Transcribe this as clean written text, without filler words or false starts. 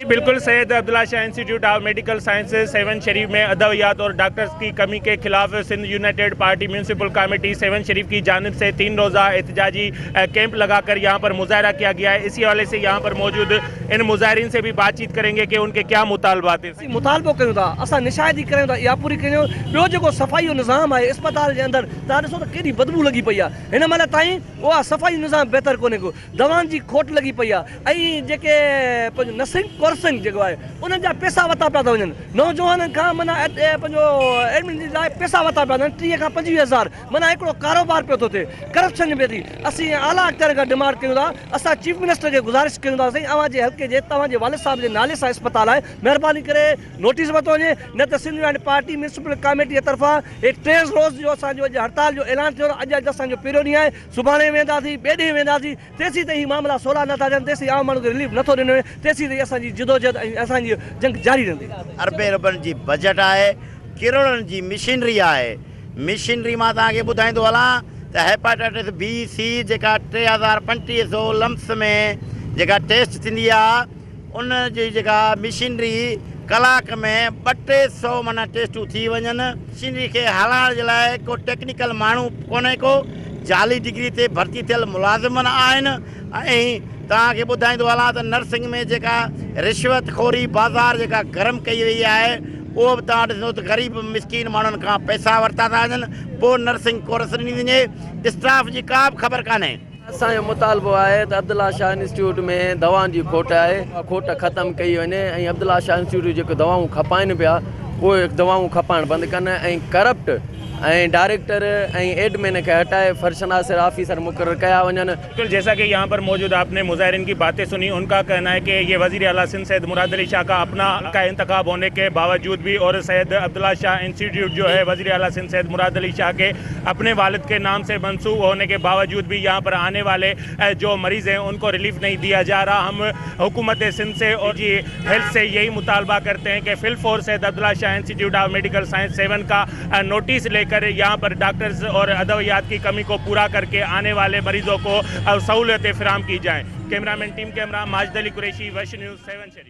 बिल्कुल Syed Abdullah Shah institute of medical sciences Sehwan Sharif में अदवियात और डॉक्टर्स की कमी के खिलाफ Sindh united party municipal committee Sehwan Sharif की जानिब से 3 रोज़ा एहतजाजी कैंप लगाकर यहाँ पर मुजाहरा किया गया है। इसी हवाले से यहाँ पर मौजूद इन मुजाहरीन से भी बातचीत करेंगे कि उनके क्या मुतालबात हैं। असीं मुतालबो कयूं था, असां निशाहिदी कयूं था, इहा पूरी कयूं। ॿियो जेको सफ़ाई जो निज़ाम आहे इस्पताल जे अंदरि, तव्हां ॾिसो त केॾी बदबू लॻी पई आहे। हिन महिल ताईं उहा सफ़ाई जो निज़ाम बहितर कोन्हे को, दवाउनि जी खोट लॻी पई आहे ऐं जेके पंहिंजो नर्सिंग कोर्सिंग जेको आहे उन्हनि जा पैसा वरिता पिया था वञनि। नौजवाननि खां माना पंहिंजो एडमिट जे लाइ पैसा वरिता पिया वञनि, 30 खां 25 हज़ार, माना हिकिड़ो कारोबार पियो थो थिए, करप्शन पिए थी। असीं आला अख़्तियार खां डिमांड कयूं था, असां चीफ मिनिस्टर खे गुज़ारिश कयूं था, साईं अव्हां जे हल्के जे तव्हांजे वालिद साहिब जे नाले सां इस्पताल आहे, महिरबानी करे नोटिस वरितो वञे, न त Sindh united party municipal committee जे तरफ़ां हे 3 रोज़ जो असांजो अॼु हड़ताल जो ऐलान थियो। अॼु अॼु असांजो पहिरियों ॾींहुं आहे, सुभाणे वेंदासीं, ॿिए ॾींहुं वेंदासीं, तेसीं ताईं मामला सोला नथा थियनि, तेसीं आम माण्हू खे रिलीफ नथो ॾिनो वञे, तेसीं ताईं असांजी जिदोजहद ऐं असांजी जंग जारी रहंदी। अरबे रुपयनि जी बजट आहे, करोड़नि जी मशीनरी आहे। मशीनरी मां तव्हांखे ॿुधाईंदो हलां त हेपाटाइटिस बी सी जेका 3500 लम्स में जेका टेस्ट थींदी आहे, उन जी जेका मशीनरी कलाक में 200-300 माना टेस्टूं थी वञनि। मशीनरी खे हलाइण जे लाइ को टेक्निकल माण्हू कोन्हे को, जाली डिग्री ते भर्ती थियल मुलाज़िमन आहिनि। ऐं तव्हांखे ॿुधाईंदो हलां त नर्सिंग में जेका रिश्वतखोरी बाज़ार जेका गर्म कई वई आहे, उहो बि तव्हां ॾिसंदो त ग़रीब मिसकीन माण्हुनि खां पैसा वरिता था वञनि, पोइ नर्सिंग कोर्स ॾिनी वञे। स्टाफ जी का बि ख़बर कान्हे। असांजो मुतालबो आहे त अब्दुल्ला शाह इंस्टीट्यूट में दवाउनि जी खोट आहे, उहा खोट ख़तमु कई वञे ऐं अब्दुल्ला शाह इंस्टीट्यूट जेके दवाऊं खपाइनि पिया उहे दवाऊं खपाइण बंदि कनि ऐं करप्ट ऐं डायरेक्टर ऐं एडमिन खे हटाए फर्श नासिर ऑफिसर मुक़ररु कया वञनि। बिल्कुल जैसा कि यहाँ पर मौजूद आपने मुजाहिरीन की बातें सुनी, उनका कहना है कि ये वजीर आला सिंध सैयद मुराद अली शाह का अपना का इंतखाब होने के बावजूद भी और सैयद अब्दुल्ला शाह इंस्टीट्यूट जो है वजीर आला सिंध सैयद मुराद अली शाह के अपने वालिद के नाम से मंसूब होने के बावजूद भी यहाँ पर आने वाले जो मरीज़ हैं उनको रिलीफ नहीं दिया जा रहा। हम हुकूमत सिंध से और जी हेल्थ से यही मुतालबा करते हैं कि फिलफौर Syed Abdullah Shah institute of medical science Sehwan का नोटिस लेकर यहाँ पर डॉक्टर्स और अदवियात की कमी को पूरा करके आने वाले मरीजों को सहूलियतें फराहम की जाएँ। Cameraman team camera Majid Ali Qureshi, वश न्यूज़, सेहवन शरीफ।